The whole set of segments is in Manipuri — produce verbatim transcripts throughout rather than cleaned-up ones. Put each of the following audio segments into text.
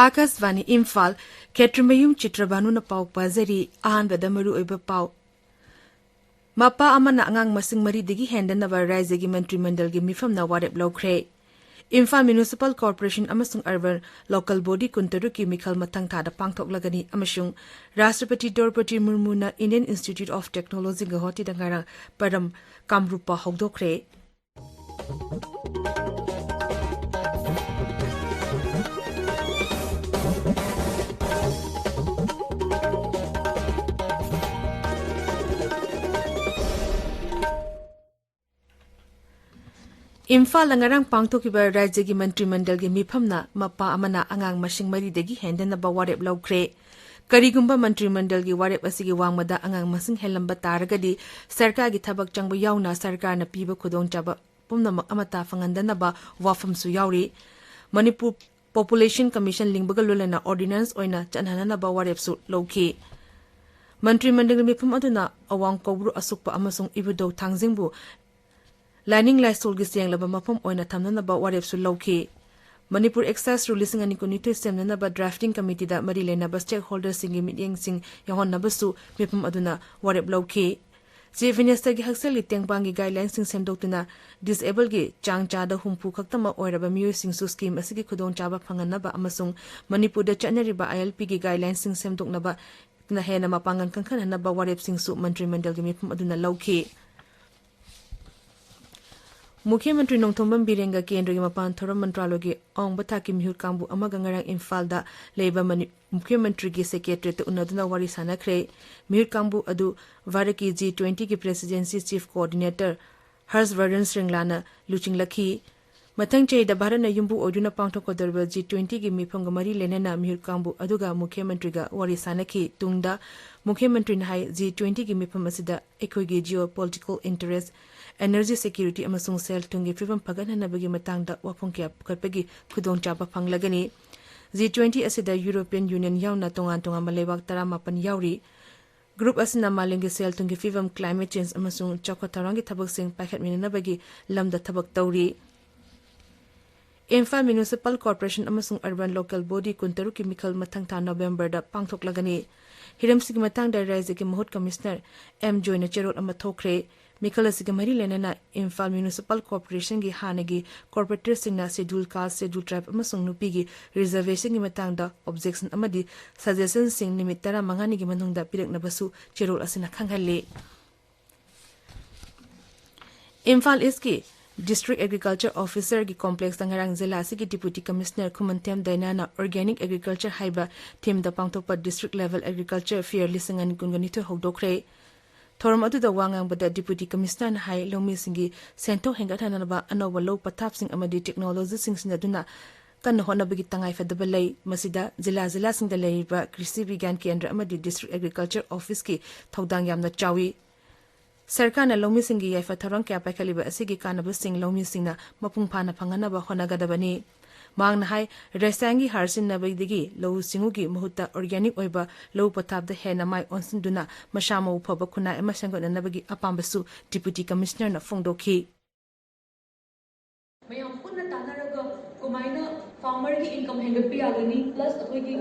ꯑꯥꯀꯥꯁꯕꯥꯅꯤ ꯏꯝꯐꯥꯜ, ꯈꯦꯇ꯭ꯔꯤꯃꯌꯨꯝ ꯆꯤꯇ꯭ꯔꯕꯥꯅꯨꯅ ꯄꯥꯎ ꯄꯥꯖꯔꯤ꯫ ꯑꯍꯥꯟꯕꯗ ꯃꯔꯨꯑꯣꯏꯕ ꯄꯥꯎ꯫ ꯃꯄꯥ ꯑꯃꯅ ꯑꯉꯥꯡ ꯃꯁꯤꯡ ꯃꯔꯤꯗꯒꯤ ꯍꯦꯟꯗꯅꯕ ꯔꯥꯖ꯭ꯌꯒꯤ ꯃꯟꯇ꯭ꯔꯤ ꯃꯟꯗꯜꯒꯤ ꯃꯤꯐꯝꯅ ꯋꯥꯔꯦꯞ ꯂꯧꯈ꯭ꯔꯦ꯫ ꯏꯝꯐꯥꯜ ꯃ꯭ꯌꯨꯅꯤꯁꯤꯄꯥꯜ ꯀꯣꯔꯄꯣꯔꯦꯁꯟ ꯑꯃꯁꯨꯡ ꯑꯔꯕꯟ ꯂꯣꯀꯦꯜ ꯕꯣꯗꯤ ꯀꯨꯟꯇꯔꯨꯛꯀꯤ ꯃꯤꯈꯜ ꯃꯊꯪ ꯊꯥꯗ ꯄꯥꯡꯊꯣꯛꯂꯒꯅꯤ ꯑꯃꯁꯨꯡ ꯔꯥꯁꯇ꯭ꯔꯄꯇꯤ ꯗ꯭ꯔꯧꯄꯗꯤ ꯃꯨꯔꯃꯨꯅ ꯏꯟꯗꯤꯌꯟ ꯏꯟꯁꯇꯤꯇ꯭ꯌꯨꯠ ꯑꯣꯐ ꯇꯦꯛꯅꯣꯂꯣꯖꯤ ꯒꯨꯋꯥꯍꯥꯇꯤꯗ ꯉꯔꯥꯡ ꯄꯔꯝ ꯀꯥꯝꯔꯨꯄ ꯍꯧꯗꯣꯛꯈ꯭ꯔꯦ꯫ ꯏꯝꯐꯥꯜꯗ ꯉꯔꯥꯡ ꯄꯥꯡꯊꯣꯛꯈꯤꯕ ꯔꯥꯖ꯭ꯌꯒꯤ ꯃꯟꯇ꯭ꯔꯤ ꯃꯟꯗꯜꯒꯤ ꯃꯤꯐꯝꯅ ꯃꯄꯥ ꯑꯃꯅ ꯑꯉꯥꯡ ꯃꯁꯤꯡ ꯃꯔꯤꯗꯒꯤ ꯍꯦꯟꯗꯅꯕ ꯋꯥꯔꯦꯞ ꯂꯧꯈ꯭ꯔꯦ꯫ ꯀꯔꯤꯒꯨꯝꯕ ꯃꯟꯇ꯭ꯔꯤ ꯃꯟꯗꯜꯒꯤ ꯋꯥꯔꯦꯞ ꯑꯁꯤꯒꯤ ꯋꯥꯡꯃꯗ ꯑꯉꯥꯡ ꯃꯁꯤꯡ ꯍꯦꯜꯂꯝꯕ ꯇꯥꯔꯒꯗꯤ ꯁꯔꯀꯥꯔꯒꯤ ꯊꯕꯛ ꯆꯪꯕ ꯌꯥꯎꯅ ꯁꯔꯀꯥꯔꯅ ꯄꯤꯕ ꯈꯨꯗꯣꯡꯆꯥꯕ ꯄꯨꯝꯅꯃꯛ ꯑꯃꯠꯇ ꯐꯪꯍꯟꯗꯅꯕ ꯋꯥꯐꯝꯁꯨ ꯌꯥꯎꯔꯤ꯫ ꯃꯅꯤꯄꯨꯔ ꯄꯣꯄꯨꯂꯦꯁꯟ ꯀꯃꯤꯁꯟ ꯂꯤꯡꯕꯒ ꯂꯣꯏꯅꯅ ꯑꯣꯔꯗꯤꯅꯦꯟꯁ ꯑꯣꯏꯅ ꯆꯠꯅꯍꯟꯅꯕ ꯋꯥꯔꯦꯞꯁꯨ ꯂꯧꯈꯤ꯫ ꯃꯟꯇ꯭ꯔꯤ ꯃꯟꯗꯜꯒꯤ ꯃꯤꯐꯝ ꯑꯗꯨꯅ ꯑꯋꯥꯡ ꯀꯧꯕ꯭ꯔꯨ, ꯑꯁꯨꯛꯄ ꯑꯃꯁꯨꯡ ꯏꯕꯨꯙꯧ ꯊꯥꯡꯖꯤꯡꯕꯨ ꯂꯥꯏꯅꯤꯡ ꯂꯥꯏꯁꯣꯜꯒꯤ ꯁꯦꯡꯂꯕ ꯃꯐꯝ ꯑꯣꯏꯅ ꯊꯝꯅꯅꯕ ꯋꯥꯔꯦꯞꯁꯨ ꯂꯧꯈꯤ꯫ ꯃꯅꯤꯄꯨꯔ ꯑꯦꯛꯁꯥꯏꯖ ꯔꯨꯜ ꯂꯤꯁꯤꯡ ꯑꯅꯤ ꯀꯨꯟꯅꯤꯊꯣꯏ ꯁꯦꯝꯅꯅꯕ ꯗ꯭ꯔꯥꯐꯇꯤꯡ ꯀꯃꯤꯇꯤꯗ ꯃꯔꯤ ꯂꯩꯅꯕ ꯁ꯭ꯇꯦꯛꯍꯣꯜꯗꯔꯁꯤꯡꯒꯤ ꯃꯤꯠꯌꯦꯡꯁꯤꯡ ꯌꯥꯎꯍꯟꯅꯕꯁꯨ ꯃꯤꯐꯝ ꯑꯗꯨꯅ ꯋꯥꯔꯦꯞ ꯂꯧꯈꯤ꯫ ꯆꯤꯐ ꯃꯤꯅꯤꯁꯇꯔꯒꯤ ꯍꯛꯁꯦꯜꯒꯤ ꯇꯦꯡꯕꯥꯡꯒꯤ ꯒꯥꯏꯗꯂꯥꯏꯟꯁꯤꯡ ꯁꯦꯝꯗꯣꯛꯇꯨꯅ ꯗꯤꯁꯑꯦꯕꯜꯒꯤ ꯆꯥꯡ ꯆꯥꯗ ꯍꯨꯝꯐꯨ ꯈꯛꯇꯃꯛ ꯑꯣꯏꯔꯕ ꯃꯤꯑꯣꯏꯁꯤꯡꯁꯨ ꯁ꯭ꯀꯤꯝ ꯑꯁꯤꯒꯤ ꯈꯨꯗꯣꯡꯆꯥꯕ ꯐꯪꯍꯟꯅꯕ ꯑꯃꯁꯨꯡ ꯃꯅꯤꯄꯨꯔꯗ ꯆꯠꯅꯔꯤꯕ ꯑꯥꯏ ꯑꯦꯜ ꯄꯤꯒꯤ ꯒꯥꯏꯗꯂꯥꯏꯟꯁꯤꯡ ꯁꯦꯝꯗꯣꯛꯅꯕ ꯍꯦꯟꯅ ꯃꯄꯥꯡꯒꯜ ꯀꯟꯈꯠꯍꯟꯅꯕ ꯋꯥꯔꯦꯞꯁꯤꯡꯁꯨ ꯃꯟꯇ꯭ꯔꯤ ꯃꯟꯗꯜꯒꯤ ꯃꯤꯐꯝ ꯑꯗꯨꯅ ꯂꯧꯈꯤ꯫ ꯃꯨꯈ꯭ꯌ ꯃꯟꯇ꯭ꯔꯤ ꯅꯣꯡꯊꯣꯝꯕꯝ ꯕꯤꯔꯦꯟꯒ ꯀꯦꯟꯗ꯭ꯔꯒꯤ ꯃꯄꯥꯟ ꯊꯧꯔꯝ ꯃꯟꯇ꯭ꯔꯥꯂꯣꯏꯒꯤ ꯑꯋꯥꯡꯕ ꯊꯥꯛꯀꯤ ꯃꯤꯍꯨꯠ ꯀꯥꯡꯕꯨ ꯑꯃꯒ ꯉꯔꯥꯡ ꯏꯝꯐꯥꯜꯗ ꯂꯩꯕ ꯃꯅꯤ-, ꯃꯨꯈ꯭ꯌ ꯃꯟꯇ꯭ꯔꯤꯒꯤ ꯁꯦꯀ꯭ꯔꯦꯇꯔꯤꯌꯦꯠꯇ ꯎꯅꯗꯨꯅ ꯋꯥꯔꯤ ꯁꯥꯟꯅꯈ꯭ꯔꯦ꯫ ꯃꯤꯍꯨꯠ ꯀꯥꯡꯕꯨ ꯑꯗꯨ ꯚꯥꯔꯠꯀꯤ ꯖꯤ ꯇ꯭ꯋꯦꯟꯇꯤꯒꯤ ꯄ꯭ꯔꯦꯁꯤꯗꯦꯟꯁꯤ ꯆꯤꯐ ꯀꯣꯑꯣꯔꯗꯤꯅꯦꯇꯔ ꯍꯔꯁ ꯕꯔꯗꯟ ꯁ꯭ꯔꯤꯡꯂꯥꯅ ꯂꯨꯆꯤꯡꯂꯛꯈꯤ꯫ ꯃꯊꯪ ꯆꯍꯤꯗ ꯚꯥꯔꯠꯅ ꯌꯨꯝꯕꯨ ꯑꯣꯏꯗꯨꯅ ꯄꯥꯡꯊꯣꯛꯀꯗꯧꯔꯤꯕ ꯖꯤ ꯇ꯭ꯋꯦꯟꯇꯤꯒꯤ ꯃꯤꯐꯝꯒ ꯃꯔꯤ ꯂꯩꯅꯅ ꯃꯤꯍꯨꯠ ꯀꯥꯡꯕꯨ ꯑꯗꯨꯒ ꯃꯨꯈ꯭ꯌ ꯃꯟꯇ꯭ꯔꯤꯒ ꯋꯥꯔꯤ ꯁꯥꯟꯅꯈꯤ꯫ ꯇꯨꯡꯗ ꯃꯨꯈ꯭ꯌ ꯃꯟꯇ꯭ꯔꯤꯅ ꯍꯥꯏ, ꯖꯤ ꯇ꯭ꯋꯦꯟꯇꯤꯒꯤ ꯃꯤꯐꯝ ꯑꯁꯤꯗ ꯑꯩꯈꯣꯏꯒꯤ Jio political interest, energy security ꯑꯃꯁꯨꯡ ꯁꯦꯜ ꯊꯨꯝꯒꯤ ꯐꯤꯕꯝ ꯐꯒꯠꯍꯟꯅꯕꯒꯤ ꯃꯇꯥꯡꯗ ꯋꯥꯐꯝ ꯀꯌꯥ ꯄꯨꯈꯠꯄꯒꯤ ꯈꯨꯗꯣꯡꯆꯥꯕ ꯐꯪꯂꯒꯅꯤ꯫ ꯖꯤ ꯇ꯭ꯋꯦꯟꯇꯤ ꯑꯁꯤꯗ ꯌꯨꯔꯣꯄꯤꯌꯟ ꯌꯨꯅꯤꯌꯟ ꯌꯥꯎꯅ ꯇꯣꯉꯥꯟ ꯇꯣꯉꯥꯟꯕ ꯂꯩꯕꯥꯛ ꯇꯔꯥꯃꯥꯄꯟ ꯌꯥꯎꯔꯤ꯫ ꯒ꯭ꯔꯨꯞ ꯑꯁꯤꯅ ꯃꯥꯂꯦꯝꯒꯤ ꯁꯦꯜ ꯊꯨꯝꯒꯤ ꯐꯤꯕꯝ, ꯀ꯭ꯂꯥꯏꯃꯦꯠ ꯆꯦꯟꯖ ꯑꯃꯁꯨꯡ ꯆꯥꯎꯈꯠ ꯊꯧꯔꯥꯡꯒꯤ ꯊꯕꯛꯁꯤꯡ ꯄꯥꯏꯈꯠꯃꯤꯟꯅꯅꯕꯒꯤ ꯂꯝꯗ ꯊꯕꯛ ꯇꯧꯔꯤ꯫ ꯏꯝꯐꯥꯜ ꯃ꯭ꯌꯨꯅꯤꯁꯤꯄꯥꯜ ꯀꯣꯔꯄꯣꯔꯦꯁꯟ ꯑꯃꯁꯨꯡ ꯑꯔꯕꯥꯟ ꯂꯣꯀꯦꯜ ꯕꯣꯗꯤ ꯀꯨꯟꯇꯔꯨꯛꯀꯤ ꯃꯤꯈꯜ ꯃꯊꯪ ꯊꯥ ꯅꯣꯕꯦꯝꯕꯔꯗ ꯄꯥꯡꯊꯣꯛꯂꯒꯅꯤ꯫ ꯍꯤꯔꯝꯁꯤꯒꯤ ꯃꯇꯥꯡꯗ ꯔꯥꯏꯖ꯭ꯌꯒꯤ ꯃꯍꯨꯠ ꯀꯃꯤꯁꯅꯔ ꯑꯦꯝ ꯖꯣꯏꯅ ꯆꯦꯔꯣꯜ ꯑꯃ ꯊꯣꯛꯈ꯭ꯔꯦ꯫ ꯃꯤꯈꯜ ꯑꯁꯤꯒ ꯃꯔꯤ ꯂꯩꯅꯅ ꯏꯝꯐꯥꯜ ꯃ꯭ꯌꯨꯅꯤꯁꯤꯄꯥꯜ ꯀꯣꯔꯄꯣꯔꯦꯁꯟꯒꯤ ꯍꯥꯟꯅꯒꯤ ꯀꯣꯔꯄꯣꯔꯦꯇꯔꯁꯤꯡꯅ ꯁꯦꯗ꯭ꯌꯨꯜ ꯀꯥꯁ, ꯁꯦꯗ꯭ꯌꯨꯜ ꯇ꯭ꯔꯥꯏꯕ ꯑꯃꯁꯨꯡ ꯅꯨꯄꯤꯒꯤ ꯔꯤꯖꯔꯕꯦꯁꯟꯒꯤ ꯃꯇꯥꯡꯗ ꯑꯣꯕꯖꯦꯛꯁꯟ ꯑꯃꯗꯤ ꯁꯖꯦꯁꯟꯁꯤꯡ ꯅꯨꯃꯤꯠ ꯇꯔꯥꯃꯉꯥꯅꯤꯒꯤ ꯃꯅꯨꯡꯗ ꯄꯤꯔꯛꯅꯕꯁꯨ ꯆꯦꯔꯣꯜ ꯑꯁꯤꯅ ꯈꯪꯍꯜꯂꯤ꯫ ꯏꯝꯐꯥꯜ ꯏꯁꯀꯤ ꯗꯤꯁꯇ꯭ꯔꯤꯛ ꯑꯦꯒ꯭ꯔꯤꯀꯜꯆꯔ ꯑꯣꯐꯤꯁꯔꯒꯤ ꯀꯣꯝꯄ꯭ꯂꯦꯛꯁꯇ ꯉꯔꯥꯡ ꯖꯤꯂꯥ ꯑꯁꯤꯒꯤ ꯗꯤꯄꯨꯇꯤ ꯀꯃꯤꯁꯅꯔ ꯈꯨꯃꯟꯊꯦꯝ ꯗꯥꯏꯅꯥꯅ ꯑꯣꯔꯒꯥꯅꯤꯛ ꯑꯦꯒ꯭ꯔꯤꯀꯜꯆꯔ ꯍꯥꯏꯕ ꯊꯤꯝꯗ ꯄꯥꯡꯊꯣꯛꯄ ꯗꯤꯁꯇ꯭ꯔꯤꯛ ꯂꯦꯚꯦꯜ ꯑꯦꯒ꯭ꯔꯤꯀꯜꯆꯔ ꯐꯤꯌꯔ ꯂꯤꯁꯤꯡ ꯑꯅꯤ ꯀꯨꯟꯒ ꯅꯤꯊꯣꯏ ꯍꯧꯗꯣꯛꯈ꯭ꯔꯦ꯫ ꯊꯧꯔꯝ ꯑꯗꯨꯗ ꯋꯥ ꯉꯥꯡꯕꯗ ꯗꯤꯄꯨꯇꯤ ꯀꯃꯤꯁꯅꯔꯅ ꯍꯥꯏ, ꯂꯧꯃꯤꯁꯤꯡꯒꯤ ꯁꯦꯟꯊꯣꯛ ꯍꯦꯟꯒꯠꯍꯟꯅꯕ ꯑꯅꯧꯕ ꯂꯧ ꯄꯊꯥꯞꯁꯤꯡ ꯑꯃꯗꯤ ꯇꯦꯛꯅꯣꯂꯣꯖꯤꯁꯤꯡ ꯁꯤꯖꯤꯟꯅꯗꯨꯅ ꯀꯟꯅ ꯍꯣꯠꯅꯕꯒꯤ ꯇꯉꯥꯏꯐꯗꯕ ꯂꯩ꯫ ꯃꯁꯤꯗ ꯖꯤꯂꯥ ꯖꯤꯂꯥꯁꯤꯡꯗ ꯂꯩꯔꯤꯕ ꯀ꯭ꯔꯤꯁꯤ ꯕꯤꯒ꯭ꯌꯥꯟ ꯀꯦꯟꯗ꯭ꯔ ꯑꯃꯗꯤ ꯗꯤꯁꯇ꯭ꯔꯤꯛ ꯑꯦꯒ꯭ꯔꯤꯀꯜꯆꯔ ꯑꯣꯐꯤꯁꯀꯤ ꯊꯧꯗꯥꯡ ꯌꯥꯝꯅ ꯆꯥꯎꯏ꯫ ꯁꯔꯀꯥꯔꯅ ꯂꯧꯃꯤꯁꯤꯡꯒꯤ ꯌꯥꯏꯐ ꯊꯧꯔꯥꯡ ꯀꯌꯥ ꯄꯥꯏꯈꯠꯂꯤꯕ ꯑꯁꯤꯒꯤ ꯀꯥꯟꯅꯕꯁꯤꯡ ꯂꯧꯃꯤꯁꯤꯡꯅ ꯃꯄꯨꯡ ꯐꯥꯅ ꯐꯪꯍꯟꯅꯕ ꯍꯣꯠꯅꯒꯗꯕꯅꯤ꯫ ꯃꯍꯥꯛꯅ ꯍꯥꯏ, ꯔꯁꯥꯌꯟꯒꯤ ꯍꯥꯔ ꯁꯤꯖꯤꯟꯅꯕꯗꯒꯤ ꯂꯧꯎ ꯁꯤꯡꯎꯒꯤ ꯃꯍꯨꯠꯇ ꯑꯣꯔꯒꯥꯅꯤꯛ ꯑꯣꯏꯕ ꯂꯧ ꯄꯊꯥꯞꯇ ꯍꯦꯟꯅ ꯃꯥꯏ ꯑꯣꯟꯁꯤꯟꯗꯨꯅ ꯃꯁꯥ ꯃꯎ ꯐꯕ ꯈꯨꯟꯅꯥꯏ ꯑꯃ ꯁꯦꯝꯒꯠꯅꯅꯕꯒꯤ ꯑꯄꯥꯝꯕꯁꯨ ꯗꯤꯄꯨꯇꯤ ꯀꯃꯤꯁꯅꯔꯅ ꯐꯣꯡꯗꯣꯛꯈꯤ꯫ ꯃꯌꯥꯝ ꯄꯨꯟꯅ ꯇꯥꯟꯅꯔꯒ ꯀꯃꯥꯏꯅ ꯐꯥꯔꯃꯔꯒꯤ ꯏꯟꯀꯝ ꯍꯦꯟꯒꯠꯄ ꯌꯥꯒꯅꯤ, ꯄ꯭ꯂꯁ ꯑꯩꯈꯣꯏꯒꯤ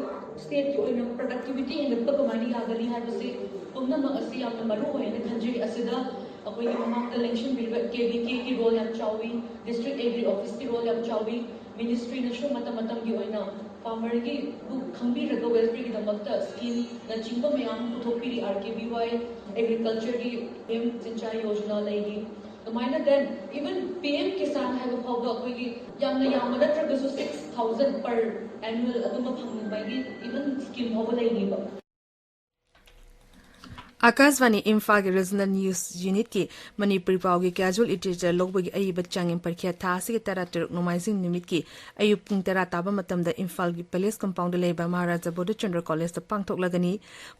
ꯁ꯭ꯇꯦꯠꯀꯤ ꯑꯣꯏꯅ ꯄ꯭ꯔꯗꯛꯇꯤꯚꯤꯇꯤ ꯍꯦꯟꯒꯠꯄ ꯀꯃꯥꯏꯅ ꯌꯥꯒꯅꯤ ꯍꯥꯏꯕꯁꯦ ꯄꯨꯝꯅꯃꯛ ꯑꯁꯤ ꯌꯥꯝꯅ ꯃꯔꯨ ꯑꯣꯏꯅ ꯈꯟꯖꯩ꯫ ꯑꯁꯤꯗ ꯑꯩꯈꯣꯏꯒꯤ ꯃꯃꯥꯡꯗ ꯂꯦꯡꯁꯤꯟꯕꯤꯔꯤꯕ ꯀꯦ ꯚꯤ ꯀꯦꯒꯤ ꯔꯣꯜ ꯌꯥꯝ ꯆꯥꯎꯏ, ꯗꯤꯁꯇ꯭ꯔꯤꯛ ꯑꯦꯒ꯭ꯔꯤ ꯑꯣꯐꯤꯁꯀꯤ ꯔꯣꯜ ꯌꯥꯝ ꯆꯥꯎꯏ, ꯃꯤꯅꯤꯁꯇ꯭ꯔꯤꯅꯁꯨ ꯃꯇꯝ ꯃꯇꯝꯒꯤ ꯑꯣꯏꯅ ꯐꯥꯔꯃꯔꯒꯤ ꯕꯨ ꯈꯪꯕꯤꯔꯒ ꯋꯦꯜꯐꯤꯌꯔꯒꯤꯗꯃꯛꯇ ꯁ꯭ꯀꯤꯝꯅꯆꯤꯡꯕ ꯃꯌꯥꯝ ꯑꯃ ꯄꯨꯊꯣꯛꯄꯤꯔꯤ, ꯑꯥꯔ ꯀꯦ ꯚꯤ ꯋꯥꯏ, ꯑꯦꯒ꯭ꯔꯤꯀꯜꯆꯔꯒꯤ ꯄꯤ ꯑꯦꯝ ꯁꯤꯟꯆꯥꯏ ꯌꯣꯖꯅꯥ ꯂꯩꯔꯤ꯫ ꯑꯗꯨꯃꯥꯏꯅ then even P M Kisan ꯍꯥꯏꯕ ꯐꯥꯎꯕ ꯑꯩꯈꯣꯏꯒꯤ ꯌꯥꯝꯅ ꯌꯥꯝꯕ ꯅꯠꯇ꯭ꯔꯒꯁꯨ six thousand per annual ꯑꯗꯨꯝꯕ ꯐꯪꯕꯒꯤ even ꯁ꯭ꯀꯤꯝ ꯐꯥꯎꯕ ꯂꯩꯔꯤꯕ꯫ ꯑꯥꯀꯥꯁꯕꯥꯅꯤ ꯏꯝꯐꯥꯜꯒꯤ ꯔꯤꯖꯅꯦꯜ ꯅ꯭ꯌꯨꯁ ꯌꯨꯅꯤꯠꯀꯤ ꯃꯅꯤꯄꯨꯔꯤ ꯄꯥꯎꯒꯤ ꯀꯦꯖꯨꯋꯦꯜ ꯏꯇꯤꯆꯔ ꯂꯧꯕꯒꯤ ꯑꯏꯕ ꯆꯥꯡꯌꯦꯡ ꯄꯔꯤꯈ꯭ꯌꯥ ꯊꯥ ꯑꯁꯤꯒꯤ ꯇꯔꯥꯇꯔꯨꯛ ꯅꯣꯡꯃꯥꯏꯖꯤꯡ ꯅꯨꯃꯤꯠꯀꯤ ꯑꯌꯨꯛ ꯄꯨꯡ ꯇꯔꯥ ꯇꯥꯕ ꯃꯇꯝꯗ ꯏꯝꯐꯥꯜꯒꯤ ꯄꯦꯂꯦꯁ ꯀꯝꯄꯥꯎꯟꯗ ꯂꯩꯕ ꯃꯍꯥꯔꯥꯖꯥ ꯕꯣꯙꯆꯟꯗ꯭ꯔ ꯀꯣꯂꯦꯖꯇ ꯄꯥꯡꯊꯣꯛꯂꯒꯅꯤ꯫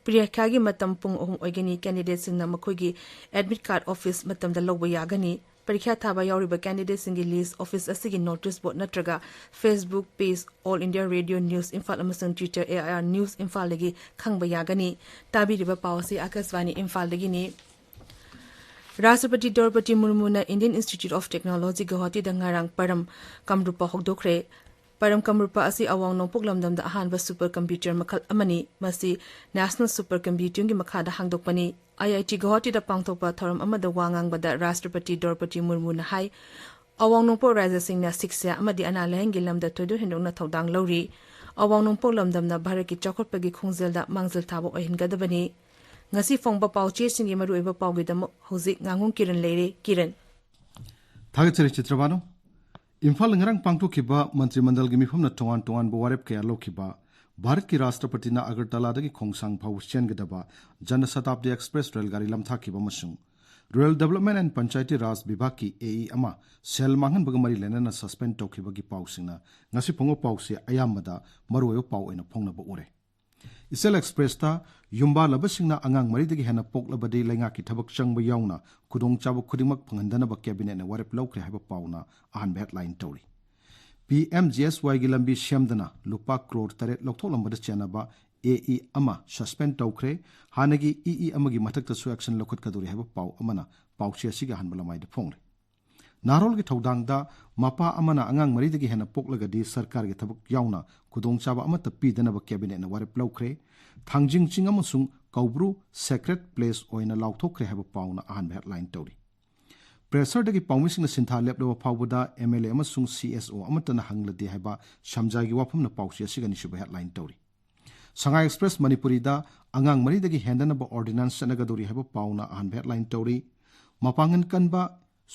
ꯄꯔꯤꯈ꯭ꯌꯥꯒꯤ ꯃꯇꯝ ꯄꯨꯡ ꯑꯍꯨꯝ ꯑꯣꯏꯒꯅꯤ꯫ ꯀꯦꯟꯗꯤꯗꯦꯠꯁꯤꯡꯅ ꯃꯈꯣꯏꯒꯤ ꯑꯦꯗꯃꯤꯠ ꯀꯥꯔꯗ ꯑꯣꯐꯤꯁ ꯃꯇꯝꯗ ꯂꯧꯕ ꯌꯥꯒꯅꯤ꯫ ꯄꯔꯤꯈ꯭ꯌꯥ ꯊꯥꯕ ꯌꯥꯎꯔꯤꯕ candidateꯁꯤꯡꯒꯤ list office ꯑꯁꯤꯒꯤ notice board ꯅꯠꯇ꯭ꯔꯒ Facebook page All India Radio News Imphal ꯑꯃꯁꯨꯡ Twitter A I R News Imphalꯗꯒꯤ ꯈꯪꯕ ꯌꯥꯒꯅꯤ꯫ ꯇꯥꯕꯤꯔꯤꯕ ꯄꯥꯎ ꯑꯁꯤ ꯑꯥꯀꯥꯁꯕꯥꯅꯤ ꯏꯝꯐꯥꯜꯗꯒꯤꯅꯤ꯫ ꯔꯥꯁꯇ꯭ꯔꯄꯇꯤ ꯗ꯭ꯔꯧꯄꯗꯤ ꯃꯨꯔꯃꯨꯅ Indian Institute of Technology ꯒꯧꯍꯥꯇꯤꯗ ꯉꯔꯥꯡ ꯄꯔꯝ ꯀꯝꯔꯨꯄ ꯍꯧꯗꯣꯛꯈ꯭ꯔꯦ꯫ ꯄꯔꯝ ꯀꯝꯔꯨꯄ ꯑꯁꯤ ꯑꯋꯥꯡ ꯅꯣꯡꯄꯣꯛ ꯂꯝꯗꯝꯗ ꯑꯍꯥꯟꯕ super computer ꯃꯈꯜ ꯑꯃꯅꯤ꯫ ꯃꯁꯤ National Super Computingꯒꯤ ꯃꯈꯥꯗ ꯍꯥꯡꯗꯣꯛꯄꯅꯤ꯫ I I T ꯒꯧꯍꯥꯇꯤꯗ ꯄꯥꯡꯊꯣꯛꯄ ꯊꯧꯔꯝ ꯑꯃꯗ ꯋꯥ ꯉꯥꯡꯕꯗ ꯔꯥꯁꯇ꯭ꯔꯄꯇꯤ ꯗ꯭ꯔꯧꯄꯗꯤ ꯃꯨꯔꯃꯨꯅ ꯍꯥꯏ, ꯑꯋꯥꯡ ꯅꯣꯡꯄꯣꯛ ꯔꯥꯖ꯭ꯌꯁꯤꯡꯅ ꯁꯤꯛꯁꯥ ꯑꯃꯗꯤ ꯑꯅꯥ ꯂꯥꯌꯦꯡꯒꯤ ꯂꯝꯗ ꯊꯣꯏꯗꯣꯛ ꯍꯦꯟꯗꯣꯛꯅ ꯊꯧꯗꯥꯡ ꯂꯧꯔꯤ꯫ ꯑꯋꯥꯡ ꯅꯣꯡꯄꯣꯛ ꯂꯝꯗꯝꯅ ꯚꯥꯔꯠꯀꯤ ꯆꯥꯎꯈꯠꯄꯒꯤ ꯈꯣꯡꯖꯦꯜꯗ ꯃꯥꯡꯖꯤꯜ ꯊꯥꯕ ꯑꯣꯏꯍꯟꯒꯗꯕꯅꯤ꯫ ꯉꯁꯤ ꯐꯣꯡꯕ ꯄꯥꯎꯆꯦꯁꯤꯡꯒꯤ ꯃꯔꯨꯑꯣꯏꯕ ꯄꯥꯎꯒꯤꯗꯃꯛ ꯍꯧꯖꯤꯛ ꯉꯥꯉꯣꯝ ꯀꯤꯔꯟ ꯂꯩꯔꯦ꯫ ꯀꯤꯔꯟ꯫ ꯊꯥꯒꯠꯆꯔꯤ ꯆꯤꯇ꯭ꯔꯕꯥꯅꯨ꯫ ꯏꯝꯐꯥꯜꯗ ꯉꯔꯥꯡ ꯄꯥꯡꯊꯣꯛꯈꯤꯕ ꯃꯟꯇ꯭ꯔꯤ ꯃꯟꯗꯜꯒꯤ ꯃꯤꯐꯝꯅ ꯇꯣꯉꯥꯟ ꯇꯣꯉꯥꯟꯕ ꯋꯥꯔꯦꯞ ꯀꯌꯥ ꯂꯧꯈꯤꯕ, ꯚꯥꯔꯠꯀꯤ ꯔꯥꯁꯇ꯭ꯔꯄꯇꯤꯅ ꯑꯒꯔꯇꯂꯥꯗꯒꯤ ꯈꯣꯡꯁꯥꯡ ꯐꯥꯎꯕ ꯆꯦꯟꯒꯗꯕ ꯖꯅ ꯁꯇꯥꯕꯗꯤ ꯑꯦꯛꯁꯄ꯭ꯔꯦꯁ ꯔꯦꯜ ꯒꯥꯔꯤ ꯂꯝꯊꯥꯈꯤꯕ ꯑꯃꯁꯨꯡ Rural Development and Panchayati Raj ꯕꯤꯚꯥꯒꯀꯤ AE ꯑꯃ ꯁꯦꯜ ꯃꯥꯡꯍꯟꯕꯒ ꯃꯔꯤ ꯂꯩꯅꯅ suspend ꯇꯧꯈꯤꯕꯒꯤ ꯄꯥꯎꯁꯤꯡꯅ ꯉꯁꯤ ꯐꯣꯡꯕ ꯄꯥꯎꯁꯦ ꯑꯌꯥꯝꯕꯗ ꯃꯔꯨꯑꯣꯏꯕ ꯄꯥꯎ ꯑꯣꯏꯅ ꯐꯣꯡꯅꯕ ꯎꯔꯦ꯫ ꯏꯆꯦꯜ ꯑꯦꯛꯁꯄ꯭ꯔꯦꯁꯇ ꯌꯨꯝꯕꯥꯜꯂꯕꯁꯤꯡꯅ ꯑꯉꯥꯡ ꯃꯔꯤꯗꯒꯤ ꯍꯦꯟꯅ ꯄꯣꯛꯂꯕꯗꯤ ꯂꯩꯉꯥꯛꯀꯤ ꯊꯕꯛ ꯆꯪꯕ ꯌꯥꯎꯅ ꯈꯨꯗꯣꯡꯆꯥꯕ ꯈꯨꯗꯤꯡꯃꯛ ꯐꯪꯍꯟꯗꯅꯕ cabinet ꯅ ꯋꯥꯔꯦꯞ ꯂꯧꯈ꯭ꯔꯦ ꯍꯥꯏꯕ ꯄꯥꯎꯅ ꯑꯍꯥꯟꯕ headline ꯇꯧꯔꯤ꯫ P M G S Y ꯒꯤ ꯂꯝꯕꯤ ꯁꯦꯝꯗꯅ ꯂꯨꯄꯥ ꯀ꯭ꯔꯣꯔ ꯇꯔꯦꯠ ꯂꯧꯊꯣꯛꯂꯝꯕꯗ ꯆꯦꯟꯅꯕ AE ꯑꯃ suspend ꯇꯧꯈ꯭ꯔꯦ꯫ ꯍꯥꯟꯅꯒꯤ EE ꯑꯃꯒꯤ ꯃꯊꯛꯇꯁꯨ action ꯂꯧꯈꯠꯀꯗꯧꯔꯤ ꯍꯥꯏꯕ ꯄꯥꯎ ꯑꯃꯅ ꯄꯥꯎꯆꯦ ꯑꯁꯤꯒꯤ ꯑꯍꯥꯟꯕ ꯂꯃꯥꯏꯗ ꯐꯣꯡꯂꯤ꯫ ꯅꯍꯥꯔꯣꯜꯒꯤ ꯊꯧꯗꯥꯡꯗ ꯃꯄꯥ ꯑꯃꯅ ꯑꯉꯥꯡ ꯃꯔꯤꯗꯒꯤ ꯍꯦꯟꯅ ꯄꯣꯛꯂꯒꯗꯤ ꯁꯔꯀꯥꯔꯒꯤ ꯊꯕꯛ ꯌꯥꯎꯅ ꯈꯨꯗꯣꯡꯆꯥꯕ ꯑꯃꯠꯇ ꯄꯤꯗꯅꯕ cabinet ꯅ ꯋꯥꯔꯦꯞ ꯂꯧꯈ꯭ꯔꯦ꯫ ꯊꯥꯡꯖꯤꯡ ꯆꯤꯡ ꯑꯃꯁꯨꯡ ꯀꯧꯕ꯭ꯔꯨ sacred place ꯑꯣꯏꯅ ꯂꯥꯎꯊꯣꯛꯈ꯭ꯔꯦ ꯍꯥꯏꯕ ꯄꯥꯎꯅ ꯑꯍꯥꯟꯕ headline ꯇꯧꯔꯤ꯫ Pressure ꯗꯒꯤ ꯄꯥꯎꯃꯤꯁꯤꯡꯅ ꯁꯤꯟꯊꯥ ꯂꯦꯞꯂꯕ ꯐꯥꯎꯕꯗ MLA ꯑꯃꯁꯨꯡ CSO ꯑꯃꯠꯇꯅ ꯍꯪꯂꯗꯦ ꯍꯥꯏꯕ ꯁꯝꯖꯥꯏꯒꯤ ꯋꯥꯐꯝꯅ ꯄꯥꯎꯆꯦ ꯑꯁꯤꯒꯤ ꯑꯅꯤꯁꯨꯕ headline ꯇꯧꯔꯤ꯫ ꯁꯉꯥꯏ ꯑꯦꯛꯁꯄ꯭ꯔꯦꯁ ꯃꯅꯤꯄꯨꯔꯤꯗ ꯑꯉꯥꯡ ꯃꯔꯤꯗꯒꯤ ꯍꯦꯟꯗꯅꯕ ordinance ꯆꯠꯅꯒꯗꯧꯔꯤ ꯍꯥꯏꯕ ꯄꯥꯎꯅ ꯑꯍꯥꯟꯕ headline ꯇꯧꯔꯤ꯫ ꯃꯄꯥꯡꯒꯜ ꯀꯟꯕ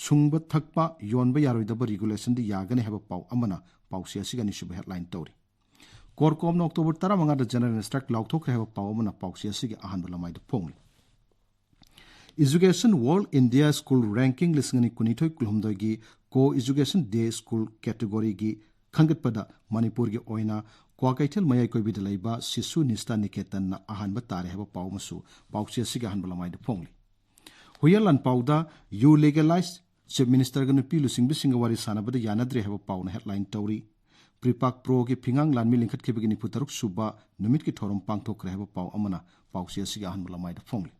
ꯁꯨꯡꯕ ꯊꯛꯄ ꯌꯣꯟꯕ ꯌꯥꯔꯣꯏꯗꯕ regulation ꯗꯤ ꯌꯥꯒꯅꯤ ꯍꯥꯏꯕ ꯄꯥꯎ ꯑꯃꯅ ꯄꯥꯎꯆꯦ ꯑꯁꯤꯒꯤ ꯑꯅꯤꯁꯨꯕ headline ꯇꯧꯔꯤ꯫ ꯀꯣꯔꯀꯣꯝꯅ October ꯇꯔꯥꯃꯉꯥꯗ general strike ꯂꯥꯎꯊꯣꯛꯈ꯭ꯔꯦ ꯍꯥꯏꯕ ꯄꯥꯎ ꯑꯃꯅ ꯄꯥꯎꯆꯦ ꯑꯁꯤꯒꯤ ꯑꯍꯥꯟꯕ ꯂꯃꯥꯏꯗ ꯐꯣꯡꯂꯤ꯫ Education World India School Ranking ꯂꯤꯁꯤꯡ ꯑꯅꯤ ꯀꯨꯟꯅꯤꯊꯣꯏ ꯀꯨꯟꯍꯨꯝꯗꯣꯏꯒꯤ Co-Education Day School category ꯒꯤ ꯈꯟꯒꯠꯄꯗ ꯃꯅꯤꯄꯨꯔꯒꯤ ꯑꯣꯏꯅ ꯀ꯭ꯋꯥꯀꯩꯊꯦꯜ ꯃꯌꯥꯏ ꯀꯣꯏꯕꯤꯗ ꯂꯩꯕ ꯁꯤꯁꯨ ꯅꯤꯁꯇꯥ ꯅꯤꯀꯦꯇꯟꯅ ꯑꯍꯥꯟꯕ ꯇꯥꯔꯦ ꯍꯥꯏꯕ ꯄꯥꯎ ꯑꯃꯁꯨ ꯄꯥꯎꯆꯦ ꯑꯁꯤꯒꯤ ꯑꯍꯥꯟꯕ ꯂꯃꯥꯏꯗ ꯐꯣꯡꯂꯤ꯫ ꯍꯨꯏꯌꯦꯟ ꯂꯥꯟꯄꯥꯎꯗ You Legalize ꯆꯤꯐ ꯃꯤꯅꯤꯁꯇꯔꯒ ꯅꯨꯄꯤ ꯂꯨꯆꯤꯡꯕꯤꯁꯤꯡꯒ ꯋꯥꯔꯤ ꯁꯥꯟꯅꯕꯗ ꯌꯥꯅꯗ꯭ꯔꯦ ꯍꯥꯏꯕ ꯄꯥꯎꯅ ꯍꯦꯗꯂꯥꯏꯟ ꯇꯧꯔꯤ꯫ ꯄ꯭ꯔꯤꯄꯥꯛ ꯄ꯭ꯔꯣꯒꯤ ꯐꯤꯉꯥꯡ ꯂꯥꯟꯃꯤ ꯂꯤꯡꯈꯠꯈꯤꯕꯒꯤ ꯅꯤꯐꯨ ꯇꯔꯨꯛ ꯁꯨꯕ ꯅꯨꯃꯤꯠꯀꯤ ꯊꯧꯔꯝ ꯄꯥꯡꯊꯣꯛꯈ꯭ꯔꯦ ꯍꯥꯏꯕ ꯄꯥꯎ ꯑꯃꯅ ꯄꯥꯎꯆꯦ ꯑꯁꯤꯒꯤ ꯑꯍꯥꯟꯕ ꯂꯃꯥꯏꯗ ꯐꯣꯡꯂꯤ꯫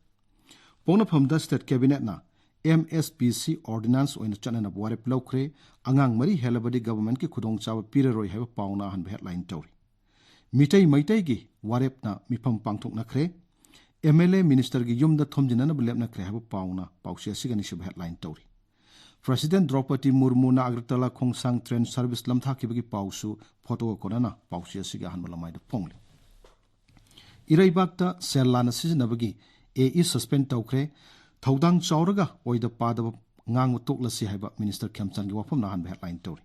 ꯄꯣꯛꯅꯐꯝꯗ ꯁ꯭ꯇꯦꯠ ꯀꯦꯕꯤꯅꯦꯠꯅ ꯑꯦꯝ ꯑꯦꯁ ꯄꯤ ꯁꯤ ꯑꯣꯔꯗꯤꯅꯥꯟꯁ ꯑꯣꯏꯅ ꯆꯠꯅꯅꯕ ꯋꯥꯔꯦꯞ ꯂꯧꯈ꯭ꯔꯦ꯫ ꯑꯉꯥꯡ ꯃꯔꯤ ꯍꯦꯜꯂꯕꯗꯤ ꯒꯚꯔꯟꯃꯦꯟꯠꯀꯤ ꯈꯨꯗꯣꯡꯆꯥꯕ ꯄꯤꯔꯔꯣꯏ ꯍꯥꯏꯕ ꯄꯥꯎꯅ ꯑꯍꯥꯟꯕ ꯍꯦꯗꯂꯥꯏꯟ ꯇꯧꯔꯤ꯫ ꯃꯤꯇꯩ ꯃꯩꯇꯩꯒꯤ ꯋꯥꯔꯦꯞꯅ ꯃꯤꯐꯝ ꯄꯥꯡꯊꯣꯛꯅꯈ꯭ꯔꯦ꯫ ꯑꯦꯝ ꯑꯦꯜ ꯑꯦ ꯃꯤꯅꯤꯁꯇꯔꯒꯤ ꯌꯨꯝꯗ ꯊꯣꯝꯖꯤꯟꯅꯅꯕ ꯂꯦꯞꯅꯈ꯭ꯔꯦ ꯍꯥꯏꯕ ꯄꯥꯎꯅ ꯄꯥꯎꯆꯦ ꯑꯁꯤꯒꯤ ꯑꯅꯤꯁꯨꯕ ꯍꯦꯗꯂꯥꯏꯟ ꯇꯧꯔꯤ꯫ ꯄ꯭ꯔꯁꯤꯗꯦꯟꯠ ꯗ꯭ꯔꯧꯄꯗꯤ ꯃꯨꯔꯃꯨꯅ ꯑꯒꯔꯇꯂꯥ ꯈꯣꯡꯁꯥꯡ ꯇ꯭ꯔꯦꯟ ꯁꯔꯚꯤꯁ ꯂꯝꯊꯥꯈꯤꯕꯒꯤ ꯄꯥꯎꯁꯨ ꯐꯣꯇꯣꯒ ꯀꯣꯟꯅꯅ ꯄꯥꯎꯆꯦ ꯑꯁꯤꯒꯤ ꯑꯍꯥꯟꯕ ꯂꯃꯥꯏꯗ ꯐꯣꯡꯂꯤ꯫ ꯏꯔꯩꯕꯥꯛꯇ ꯁꯦꯜ ꯂꯥꯟꯅ ꯁꯤꯖꯤꯟꯅꯕꯒꯤ ꯑꯦ ꯏ ꯁꯁꯄꯦꯟ ꯇꯧꯈ꯭ꯔꯦ꯫ ꯊꯧꯗꯥꯡ ꯆꯥꯎꯔꯒ ꯑꯣꯏꯗ ꯄꯥꯗꯕ ꯉꯥꯡꯕ ꯇꯣꯛꯂꯁꯤ ꯍꯥꯏꯕ ꯃꯤꯅꯤꯁꯇꯔ ꯈꯦꯝꯆꯥꯟꯒꯤ ꯋꯥꯐꯝꯅ ꯑꯍꯥꯟꯕ ꯍꯦꯗꯂꯥꯏꯟ ꯇꯧꯔꯤ꯫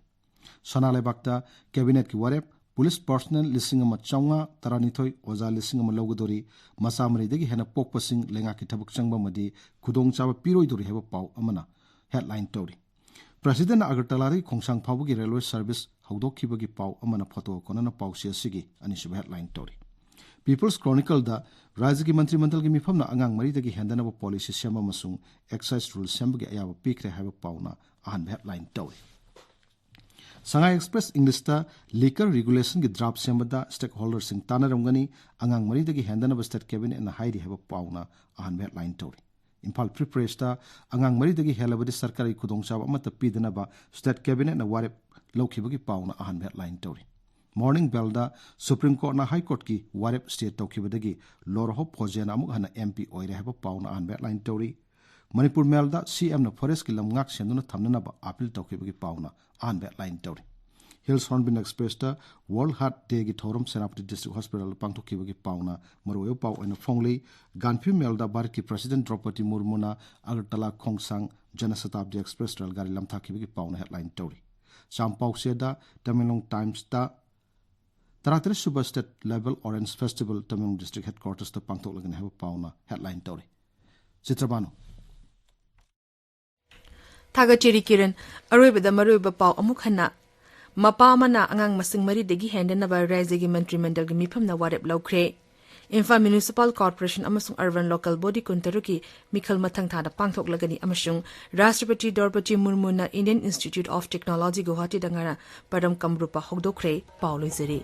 ꯁꯅꯥ ꯂꯩꯕꯥꯛꯇ ꯀꯦꯕꯤꯅꯦꯠꯀꯤ ꯋꯥꯔꯦꯞ, ꯄꯨꯂꯤꯁ ꯄꯔꯁꯅꯦꯜ ꯂꯤꯁꯤꯡ ꯑꯃ ꯆꯥꯝꯃꯉꯥ ꯇꯔꯥꯅꯤꯊꯣꯏ, ꯑꯣꯖꯥ ꯂꯤꯁꯤꯡ ꯑꯃ ꯂꯧꯒꯗꯣꯔꯤ, ꯃꯆꯥ ꯃꯔꯤꯗꯒꯤ ꯍꯦꯟꯅ ꯄꯣꯛꯄꯁꯤꯡ ꯂꯩꯉꯥꯛꯀꯤ ꯊꯕꯛ ꯆꯪꯕ ꯑꯃꯗꯤ ꯈꯨꯗꯣꯡꯆꯥꯕ ꯄꯤꯔꯣꯏꯗꯣꯔꯤ ꯍꯥꯏꯕ ꯄꯥꯎ ꯑꯃꯅ ꯍꯦꯗꯂꯥꯏꯟ ꯇꯧꯔꯤ꯫ ꯄ꯭ꯔꯁꯤꯗꯦꯟꯠꯅ ꯑꯒꯔꯇꯂꯥꯗꯒꯤ ꯈꯣꯡꯁꯥꯡ ꯐꯥꯎꯕꯒꯤ ꯔꯦꯜꯋꯦ ꯁꯔꯚꯤꯁ ꯍꯧꯗꯣꯛꯈꯤꯕꯒꯤ ꯄꯥꯎ ꯑꯃꯅ ꯐꯣꯇꯣꯒ ꯀꯣꯟꯅꯅ ꯄꯥꯎꯆꯦ ꯑꯁꯤꯒꯤ ꯑꯅꯤꯁꯨꯕ ꯍꯦꯗꯂꯥꯏꯟ ꯇꯧꯔꯤ꯫ ꯄꯤꯄꯜꯁ ꯀ꯭ꯔꯣꯅꯤꯀꯜꯗ ꯔꯥꯖ꯭ꯌꯒꯤ ꯃꯟꯇ꯭ꯔꯤ ꯃꯟꯗꯜꯒꯤ ꯃꯤꯐꯝꯅ ꯑꯉꯥꯡ ꯃꯔꯤꯗꯒꯤ ꯍꯦꯟꯗꯅꯕ ꯄꯣꯂꯤꯁꯤ ꯁꯦꯝꯕ ꯑꯃꯁꯨꯡ ꯑꯦꯛꯁꯥꯏꯖ ꯔꯨꯜ ꯁꯦꯝꯕꯒꯤ ꯑꯌꯥꯕ ꯄꯤꯈ꯭ꯔꯦ ꯍꯥꯏꯕ ꯄꯥꯎꯅ ꯑꯍꯥꯟꯕ ꯍꯦꯗꯂꯥꯏꯟ ꯇꯧꯔꯤ꯫ ꯁꯉꯥꯏ ꯑꯦꯛꯁꯄ꯭ꯔꯦꯁ ꯏꯪꯂꯤꯁꯇ ꯂꯤꯀꯔ ꯔꯤꯒꯨꯂꯦꯁꯟꯒꯤ ꯗ꯭ꯔꯥꯐ ꯁꯦꯝꯕꯗ ꯁ꯭ꯇꯦꯛꯍꯣꯜꯗꯔꯁꯤꯡ ꯇꯥꯟꯅꯔꯝꯒꯅꯤ, ꯑꯉꯥꯡ ꯃꯔꯤꯗꯒꯤ ꯍꯦꯟꯗꯅꯕ ꯁ꯭ꯇꯦꯠ ꯀꯦꯕꯤꯅꯦꯠꯅ ꯍꯥꯏꯔꯤ ꯍꯥꯏꯕ ꯄꯥꯎꯅ ꯑꯍꯥꯟꯕ ꯍꯦꯗꯂꯥꯏꯟ ꯇꯧꯔꯤ꯫ ꯏꯝꯐꯥꯜ ꯐ꯭ꯔꯤ ꯄ꯭ꯔꯦꯁꯇ ꯑꯉꯥꯡ ꯃꯔꯤꯗꯒꯤ ꯍꯦꯜꯂꯕꯗꯤ ꯁꯔꯀꯥꯔꯒꯤ ꯈꯨꯗꯣꯡꯆꯥꯕ ꯑꯃꯠꯇ ꯄꯤꯗꯅꯕ ꯁ꯭ꯇꯦꯠ ꯀꯦꯕꯤꯅꯦꯠꯅ ꯋꯥꯔꯦꯞ ꯂꯧꯈꯤꯕꯒꯤ ꯄꯥꯎꯅ ꯑꯍꯥꯟꯕ ꯍꯦꯗꯂꯥꯏꯟ ꯇꯧꯔꯤ꯫ ꯃꯣꯔꯅꯤꯡ ꯕꯦꯜꯗ ꯁꯨꯄ꯭ꯔꯤꯝ ꯀꯣꯔꯠꯅ ꯍꯥꯏ ꯀꯣꯔꯠꯀꯤ ꯋꯥꯔꯦꯞ ꯁ꯭ꯇꯦ ꯇꯧꯈꯤꯕꯗꯒꯤ ꯂꯣꯔꯍꯣꯞ ꯐꯣꯖꯦꯅ ꯑꯃꯨꯛ ꯍꯟꯅ ꯑꯦꯝ ꯄꯤ ꯑꯣꯏꯔꯦ ꯍꯥꯏꯕ ꯄꯥꯎꯅ ꯑꯍꯥꯟꯕ ꯍꯦꯗꯂꯥꯏꯟ ꯇꯧꯔꯤ꯫ ꯃꯅꯤꯄꯨꯔ ꯃꯦꯜꯗ ꯁꯤ ꯑꯦꯝꯅ ꯐꯣꯔꯦꯁ꯭ꯠꯀꯤ ꯂꯝ ꯉꯥꯛ ꯁꯦꯟꯗꯨꯅ ꯊꯝꯅꯅꯕ ꯑꯥꯄꯤꯜ ꯇꯧꯈꯤꯕꯒꯤ ꯄꯥꯎꯅ ꯑꯍꯥꯟꯕ ꯍꯦꯗꯂꯥꯏꯟ ꯇꯧꯔꯤ꯫ ꯍꯤꯜꯁ ꯍꯣꯔꯟꯕꯤꯜ ꯑꯦꯛꯁꯄ꯭ꯔꯦꯁꯇ ꯋꯥꯔꯜꯗ ꯍꯥꯔꯠ ꯗꯦꯒꯤ ꯊꯧꯔꯝ ꯁꯦꯅꯥꯄꯇꯤ ꯗꯤꯁꯇ꯭ꯔꯤꯛ ꯍꯣꯁꯄꯤꯇꯥꯜꯗ ꯄꯥꯡꯊꯣꯛꯈꯤꯕꯒꯤ ꯄꯥꯎꯅ ꯃꯔꯨꯑꯣꯏꯕ ꯄꯥꯎ ꯑꯣꯏꯅ ꯐꯣꯡꯂꯤ꯫ ꯒꯥꯟꯐꯤ ꯃꯦꯜꯗ ꯚꯥꯔꯠꯀꯤ ꯄ꯭ꯔꯁꯤꯗꯦꯟꯠ ꯗ꯭ꯔꯧꯄꯗꯤ ꯃꯨꯔꯃꯨꯅ ꯑꯒꯔꯇꯂꯥ ꯈꯣꯡꯁꯥꯡ ꯖꯅ ꯁꯇꯥꯕꯗꯤ ꯑꯦꯛꯁꯄ꯭ꯔꯦꯁ ꯔꯦꯜ ꯒꯥꯔꯤ ꯂꯝꯊꯥꯈꯤꯕꯒꯤ ꯄꯥꯎꯅ ꯍꯦꯗꯂꯥꯏꯟ ꯇꯧꯔꯤ꯫ ꯆꯥꯝꯄꯥꯎꯆꯦꯗ ꯇꯃꯦꯡꯂꯣꯡ ꯇꯥꯏꯝꯁꯇ ꯇꯔꯥꯇꯔꯦꯠ sub state level orange festival Tamenglong district ꯍꯦꯗꯀ꯭ꯋꯥꯔꯇꯔꯁꯇ ꯄꯥꯡꯊꯣꯛꯂꯒꯅꯤ ꯍꯥꯏꯕ ꯄꯥꯎꯅ ꯍꯦꯗꯂꯥꯏꯟ ꯇꯧꯔꯤ꯫ ꯆꯤꯇ꯭ꯔꯕꯥꯅꯨ꯫ ꯊꯥꯒꯠꯆꯔꯤ ꯀꯤꯔꯟ꯫ ꯑꯔꯣꯏꯕꯗ ꯃꯔꯨꯑꯣꯏꯕ ꯄꯥꯎ ꯑꯃꯨꯛ ꯍꯟꯅ꯫ ꯃꯄꯥ ꯑꯃꯅ ꯑꯉꯥꯡ ꯃꯁꯤꯡ ꯃꯔꯤꯗꯒꯤ ꯍꯦꯟꯗꯅꯕ ꯔꯥꯖ꯭ꯌꯒꯤ ꯃꯟꯇ꯭ꯔꯤ ꯃꯟꯗꯜꯒꯤ ꯃꯤꯐꯝꯅ ꯋꯥꯔꯦꯞ ꯂꯧꯈ꯭ꯔꯦ꯫ ꯏꯝꯐꯥꯜ ꯃ꯭ꯌꯨꯅꯤꯁꯤꯄꯥꯜ ꯀꯣꯔꯄꯣꯔꯦꯁꯟ ꯑꯃꯁꯨꯡ ꯑꯔꯕꯟ ꯂꯣꯀꯦꯜ ꯕꯣꯗꯤ ꯀꯨꯟꯇꯔꯨꯛꯀꯤ ꯃꯤꯈꯜ ꯃꯊꯪ ꯊꯥꯗ ꯄꯥꯡꯊꯣꯛꯂꯒꯅꯤ ꯑꯃꯁꯨꯡ ꯔꯥꯁꯇ꯭ꯔꯄꯇꯤ ꯗ꯭ꯔꯧꯄꯗꯤ ꯃꯨꯔꯃꯨꯅ ꯏꯟꯗꯤꯌꯟ ꯏꯟꯁꯇꯤꯇ꯭ꯌꯨꯠ ꯑꯣꯐ ꯇꯦꯛꯅꯣꯂꯣꯖꯤ ꯒꯨꯋꯥꯍꯥꯇꯤꯗ ꯉꯔꯥꯡ ꯄꯔꯝ ꯀꯝꯔꯨꯄ ꯍꯧꯗꯣꯛꯈ꯭ꯔꯦ꯫ ꯄꯥꯎ ꯂꯣꯏꯖꯔꯦ꯫